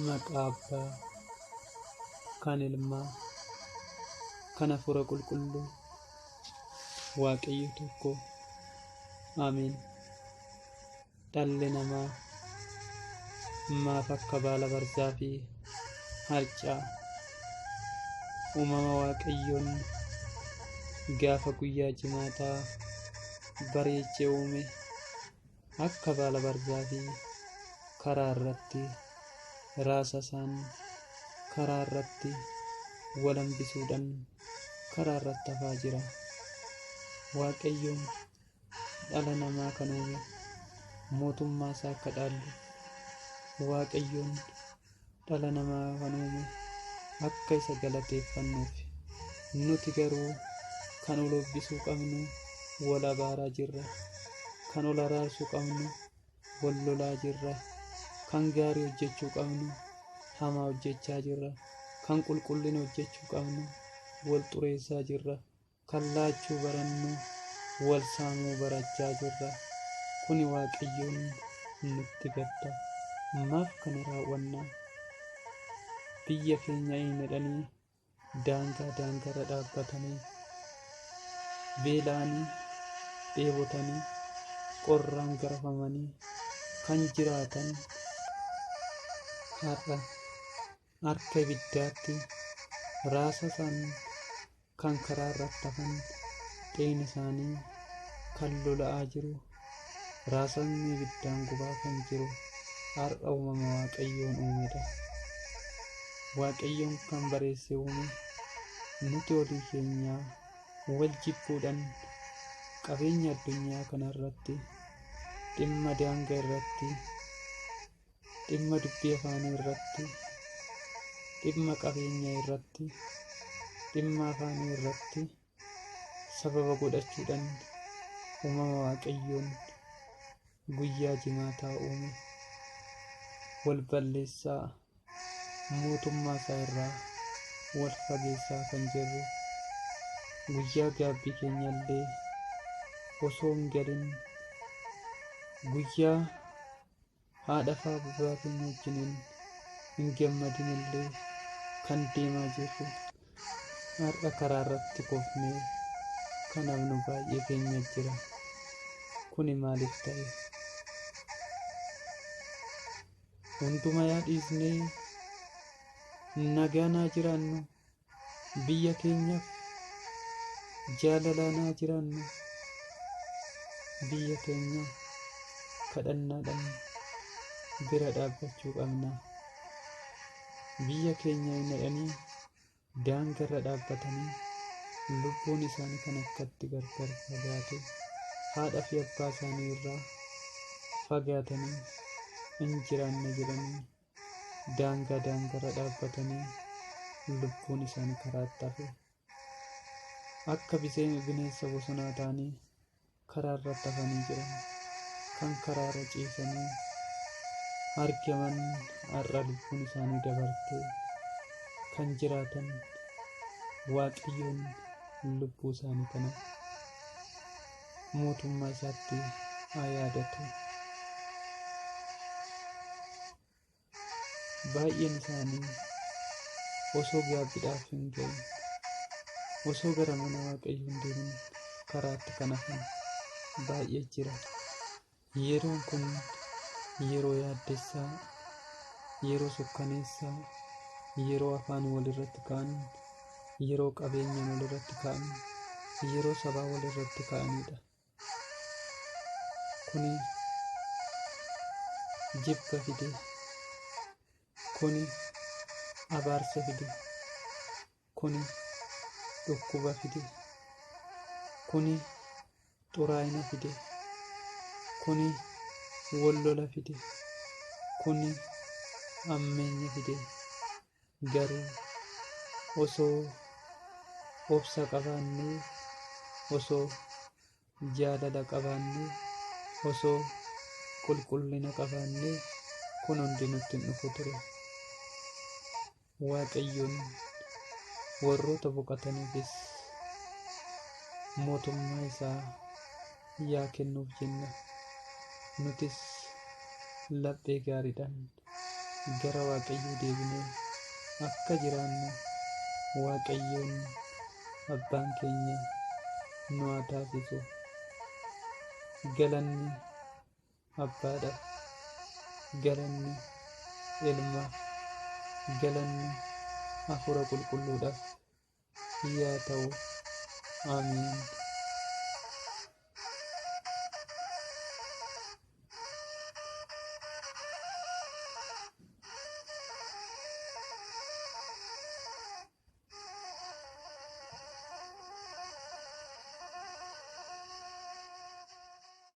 Maqaa Abbaa, kan Ilmaa, kan Hafuura Qulqulluu, Waaqayyo tokko. Ameen. Dhalli namaa maaf akka baala barzaafii harca'a? Uumama Waaqayyoon gaafa guyyaa Jimaataa bareechee uume akka baala barzaafii karaa irratti raasa isaan karaa irratti wal hambisuudhaan karaa irratti hafaa jira. Waaqayyoon dhala namaa kan uume mootummaa isaa akka dhaallu, Waaqayyoon dhala namaa kan uume akka isa galateeffannuuf, nuti garuu kan ol hobbisuu qabnu wal abaaraa jirra. Kan ol araarsuu qabnu wal lolaa jirra. Kan gaarii hojjechuu qabnu hamaa hojjechaa jirra. Kan qulqullina hojjechuu qabnu wal xureessaa jirra. Kan laachuu barannu wal saamuu barachaa jirra. Kuni Waaqayyoon nutti gadda. Maaf kana raawwannaa? Biyya keenya eenyedhanii daangaa daangarra dhaabbatanii beela'anii dheebotanii qorraan garafamanii kan jiraatan har'a harka ibiddaatti raasa isaan kan karaa irratti hafan, dhiigni isaanii kan lola'aa jiru, raasasni ibiddaan gubaa kan jiru har'a uumama Waaqayyoon uumedha. Waaqayyoon kan bareesse uume, nuti olii keenyaa wal jibbuudhaan qabeenya addunyaa kana irratti, dhimma daangaa irratti, dhimma dubbii afaanii irratti, dhimma qabeenyaa irratti, dhimma afaanii irratti sababa godhachuudhaan uumama Waaqayyoon guyyaa Jimaataa uume wal balleessaa, mootummaa isaa irraa wal fageessaa kan jirru, guyyaa gaabbii keenya illee osoo hin galin, guyyaa haadha fi abbaa keenya wajjiniin hin gammadin illee kan deemaa jirru, har'a karaa irratti kufnee kan hafnu baay'ee keenya jira. Kuni maaliif ta'e? Hundumaa dhiisnee nagaa naa jiraannu, biyya keenyaaf jaalalaa naa jiraannu, biyya keenya kadhannaadhaan bira dhaabbachuu qabna. Biyya keenya hin jedhanii daangarra dhaabbatanii lubbuun isaanii kan akkatti gargar fagaate, haadha fi abbaa isaanii irraa fagaatanii hin jiraanne jedhanii daangaa daangarra dhaabbatanii lubbuun isaanii karaatti hafe. Akka bineensa bosonaa ta'anii karaa irratti hafanii jiran, kan karaa irra ciisanii argaman har'a lubbuun isaanii dabartee kan jiraatan, Waaqayyoon lubbuu isaanii kana mootummaa isaatti haa yaadatu. Baay'een isaanii osoo gaabbiidhaaf hin ga'in, osoo gara mana Waaqayyoo hin deemin karaatti kan hafan baay'ee jira. Yeroon kun yeroo yaaddessaa, yeroo sukkaneessaa, yeroo afaan walirratti ka'an, yeroo qabeenyaan walirratti ka'an, yeroo sabaa walirratti ka'anidha. Kuni jibba fide, kuni abaarsa fide, kuni dhukkuba fide, kuni xuraa'ina fide, kuni wal lola fide, kuni hammeenya fide. Garuu osoo obsa qabaannee, osoo jaalala qabaannee, osoo qulqullina qabaannee kun hundi nutti hin dhufu ture. Waaqayyoon warroota boqotaniifis mootummaa isaa yaa kennuuf jenna. Nutis laphee gaariidhaan gara Waaqayyoo deebinee akka jiraannu Waaqayyoon Abbaan keenya nu haa taasisu. Galanni Abbaadhaaf, galanni Ilmaaf, galanni Hafuura Qulqulluudhaaf yaa ta'u. Ameen.